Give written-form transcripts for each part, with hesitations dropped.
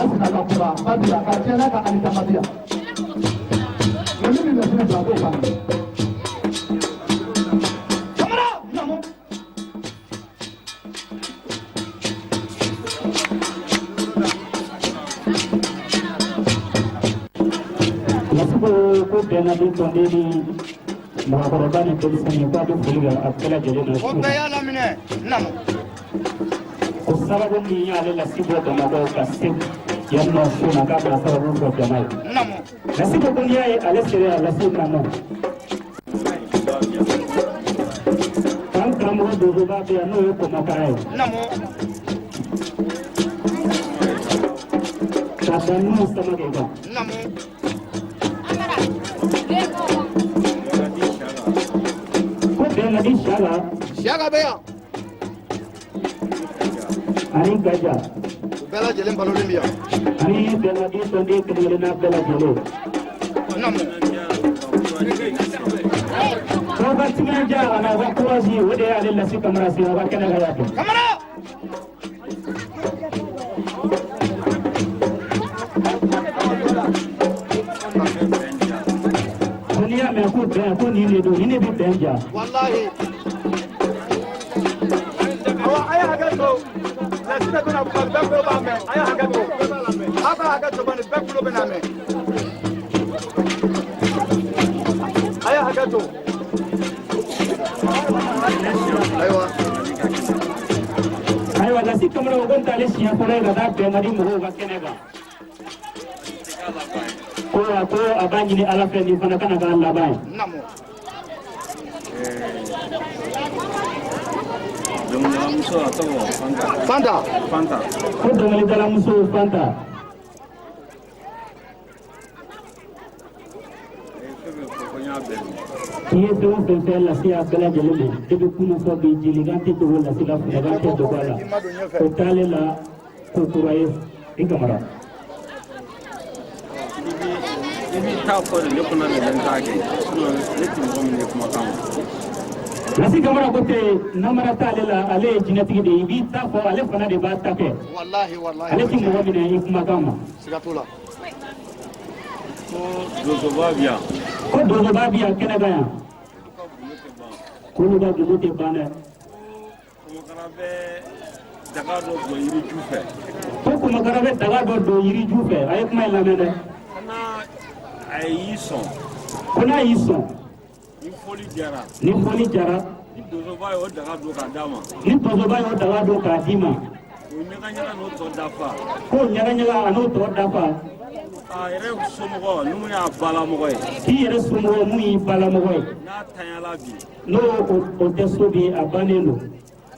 Masina ka kura ba bi yan, ka tiɲɛ n'a ka alikama bi yan. Nka min bɛ lasina bila, a b'o ban. Kamara naamu. Lasi ko ko bɛnna di tɔnden ni mɔgɔkɔrɔba ni denmisɛnnin, k'a bɛ foli kɛ a bɛɛ lajɛlen na O su bɛɛ na. y'a laminɛ, naamu. Ko sababu min y'ale lasi bɔ Bamakɔ ka se yan nɔ su na, k'a bɛna sababu fɔ jama ye. Naamu. Lasi ko ko n'i y'a ye ale sera yan, lasi nana k'an karamɔgɔ donsoba bɛ yan, n'o ye Kɔmɔkara ye. Naamu. Ka da Nuhu Samakɛ kan. Naamu. Ko bɛnna di Siyaka. Siyaka bɛ yan. Ani Gaja. U bɛɛ lajɛlen balolen bɛ yan. Ani bɛnna di tɔnden kelen kelenna bɛɛ lajɛlen. Naamu. K'aw ka timinadiya a n'aw ka courage, o de y'ale Lasi Kamara se aw ka kɛnɛ kan yan bi. Kamara. Ko n'i y'a mɛn ko bɛn, ko nin de don, nin de bɛ bɛn ja. Walahi. Awa, a ye hakɛ to. Lasinɛ bɛna kuma, bɛɛ tulo b'a mɛn. A ye hakɛ to. A b'a hakɛ to bani, bɛɛ tulo bɛna mɛn. A ye hakɛ to. Ayiwa. Ayiwa, Lasi Kamara ko n t'ale siɲɛ fɔlɔ ye ka taa bɛn ka di mɔgɔw ka kɛnɛ kan. Ko a ko a b'a ɲini Ala fɛ, nin fana kana k'a laban ye. Naamu. Dɔnkilidalamuso, a tɔgɔ Fanta. Fanta. Fanta. Ko dɔnkilidalamuso Fanta. A ye fɛn fɛn fɔ, ko n y'a bɛɛ minɛ. K'i ye fɛn o fɛn fɛ Lasi y'a bɛɛ lajɛlen minɛ depuis kunun fɔ bi, jelikan tɛ dogo Lasi la, funɛkan tɛ dogo a la. I ma don ɲɛfɛ. O t'ale la ko kura ye, i Kamara. I b'i ta fɔ de, ne fana de bɛ n ta kɛ, sinon ne tɛ mɔgɔ min ye kumakan ma. Lasi Kamara ko ten, namara t'ale la, ale ye jinɛtigi de ye, i b'i ta fɔ, ale fana de b'a ta kɛ. Walahi, walahi. Ale ti mɔgɔ minɛ i kumakan ma. Siga t'o la. Ko donsoba bi yan. Ko donsoba bi yan kɛnɛ kan yan. K'olu ka gundo tɛ ban dɛ. Kɔmɔkara bɛ daga dɔ bɔ yiri ju fɛ. Ko kɔmɔkara bɛ daga dɔ don yiri ju fɛ, a ye kuma in lamɛn dɛ. Ko n'a a y'i sɔn. Ko n'a y'i sɔn. Ni fɔli jara. Ni fɔli jara. Ni donsoba y'o daga don k'a d'a ma. Ni donsoba y'o daga don k'a d'i ma. O ɲagaɲaga n'o tɔ dafa. K'o ɲagaɲaga a n'o tɔ dafa. A yɛrɛ somɔgɔ n'u y'a balamɔgɔ ye. K'i yɛrɛ somɔgɔ mun y'i balamɔgɔ ye. N'a tanyala bi. N'o o tɛ so bi, a bannen don.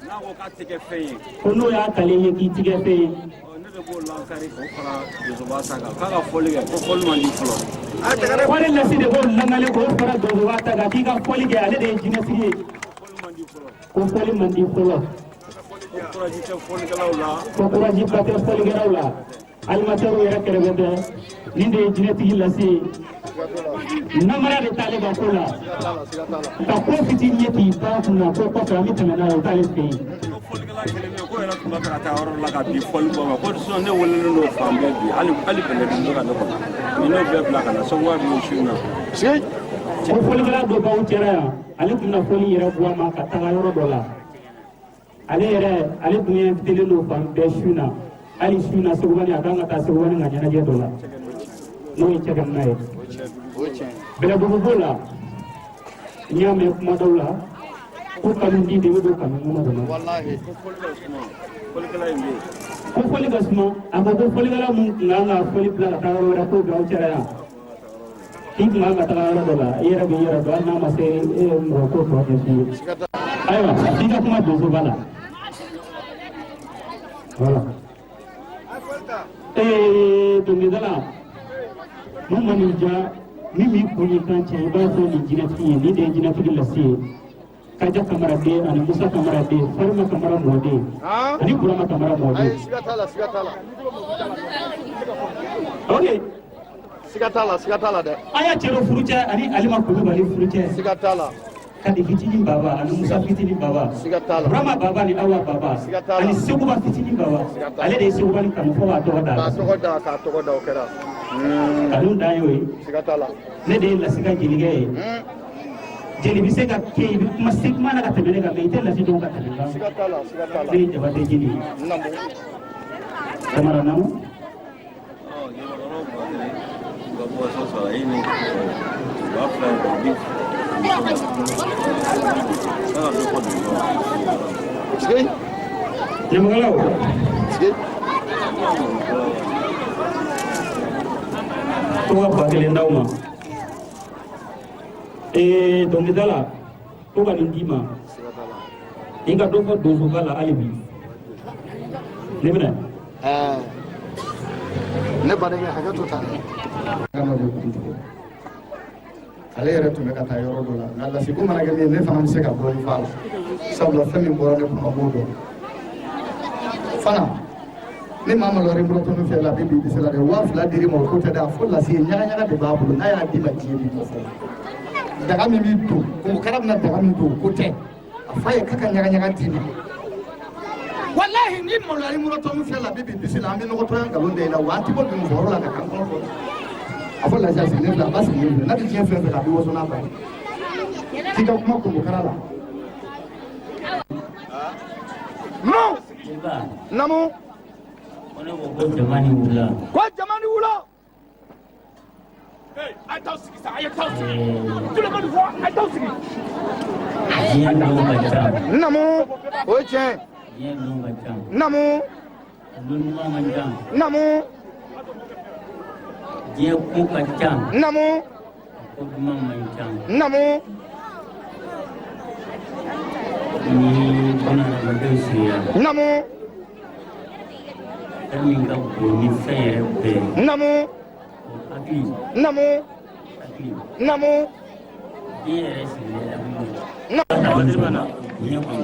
N'a ko k'a tɛ kɛ fɛn ye. Ko n'o y'a kale ye k'i tigɛ fɛn ye. Ne de b'o lankari k'o fara donsoba ta kan, k'a ka fɔli kɛ, ko fɔli man di fɔlɔ. K'ale Lasi de b'o lakale k'o fara donsoba ta kan, k'i ka fɔli kɛ, ale de ye jinɛtigi ye. Ko fɔli man di fɔlɔ. Ko kuraji tɛ fɔlikɛlaw la. Ko kuraji ba tɛ fɔlikɛlaw la. Alimatɛriw yɛrɛ kɛrɛfɛ tɛ, nin de ye jinɛtigi Lasi ye. Namara de t'ale ka ko la. Ka ko fitinin ye k'i ban kunna, ko kɔfɛ an bɛ tɛmɛ n'a ye, o t'ale fɛ yen. Ko fɔlikɛla kelen bɛ yen, ko yɛrɛ tun b'a fɛ ka taa yɔrɔ la ka bin fɔli bɔ ma, ko sinon ne welelen don fan bɛɛ bi, hali hali bɛlɛdun bɛ ka ne kɔnɔ, mais n'o bɛɛ bila ka na Sɔnkuba bɛ su in na. Ko fɔlikɛla dɔ b'aw cɛla yan, ale tun bɛna fɔli yɛrɛ bɔ a ma ka taga yɔrɔ dɔ la. Ale yɛrɛ, ale tun ye invitelen don fan bɛɛ su in na, hali su in na Segubani, a kan ka taa Segubani ka ɲɛnajɛ dɔ la, n'o ye Cɛkɛmina ye. Bɛlɛdugu b'o la, n y'a mɛn kuma dɔw la ko kanundi de bɛ don kanu kɔnɔ kɔnɔ. Walahi. Ko fɔli ka suma, fɔlikɛla in bɛ yen. Ko fɔli ka suma, a ko ko fɔlikɛla mun tun kan ka fɔli bila ka taa yɔrɔ wɛrɛ, k'o bila aw cɛla yan. K'i tun kan ka taga yɔrɔ dɔ la, i yɛrɛ b'i yɛrɛ dɔn, hali n'a ma se e ye mɔgɔ ko tɔ ɲɛf'i ye. Ayiwa, i ka kuma donsoba la. Voilà. Dɔnkilidala mun ma nin ja, min b'i kun ni kan cɛ, i b'a fɔ nin jinɛtigi ye, nin de ye jinɛtigi Lasi ye. Kaja Kamara den ani Musa Kamara den, Farima Kamara mɔden ani Burama Kamara mɔden. Ayi, siga t'a la, siga t'a la. Ok. Siga t'a la, siga t'a la dɛ. A y'a cɛ dɔ furucɛ ani Alima Kulubali furucɛ. Siga t'a la. Kadi fitinin baba ani Musa fitinin baba, Siga t'a la. Burama baba ni Awa baba, Siga t'a la. ani Seguba fitinin baba. Siga t'a la. Ale de ye Seguba ni kanu fo k'a tɔgɔ da. K'a tɔgɔ da, k'a tɔgɔ da, o kɛra. Kanu dan y'o ye. Siga t'a la. Ne de ye Lasi ka jelikɛ ye. Jeli bɛ se ka kɛ, i bɛ kuma se kuma na ka tɛmɛ ne kan, mɛ i tɛ Lasi dɔn ka tɛmɛ n kan. Siga t'a la, siga t'a la. Ne ye Jabate jeli ye. Namu. Kamara namu. Ɲamakalaw 1000 u ka boisson sara e ni 2000 bi. Ka dɔ fɔ dugu. Sigi. Ɲamakalaw. Sigi. To ka 1000 d'aw ma. Ee, dɔnkilida la, to ka nin d'i ma. Siga t'a la. I ka dɔ fɔ donsoba la hali bi. Ne bɛna. Ɛɛ, ne badenkɛ, hakɛ to tan. Kama de kun tigɛ. Ale yɛrɛ tun bɛ ka taa yɔrɔ dɔ la, nka lasiko mana kɛ min ye, ne fana bɛ se ka dɔɔnin fɔ a la, sabula fɛn min bɔra ne kɔnɔ, n b'o dɔn fana. Ni maa maloyara i bolo tɔnɔ fɛ la, a bɛ bin i disi la dɛ. 2000 dir'i ma, o ko tɛ dɛ. A fɔ Lasi ye, ɲaga ɲaga de b'a bolo. N'a y'a d'i ma, diɲɛ b'i kɔ fɔ. Daga min b'i don kungokara bɛna daga min don, o ko tɛ. A f'a ye k'a ka ɲaga ɲaga d'i ma. Walahi, ni maloyara i bolo tɔnɔ fɛ la, a bɛ bin i disi la. An bɛ nɔgɔtɔya nkalon da i la wa, an tɛ bɔ dununfɔyɔrɔ la ka kan kɔnɔ fɔ. A fɔ Lasi, a sigilen filɛ, a ba sigilen filɛ. N'a bɛ diɲɛ fɛn fɛn kan, a bɛ waso n'a ba ye. K'i ka kuma kungokara la. Non. Jeliba. Namu. Ko ne ko ko jama ni wula. Ko jama ni wula. A ye t'aw sigi sa, a ye t'aw sigi. Tout le monde voit, a ye t'aw sigi. Diɲɛ don ka ca. Namu, o ye tiɲɛ. Diɲɛ don ka ca. Namu. Don duman man ca. Namu. Diɲɛ ko ka ca. Namu. Ko duman man ca. Namu. Ni bunahadamadenw sigira, Namu. Fɛn min ka bon ni fɛn yɛrɛ bɛɛ ye, Namu. O hakili. Namu. Hakili. Namu. Diɲɛ yɛrɛ sigilen hakili de. Diɲɛ kɔnɔ.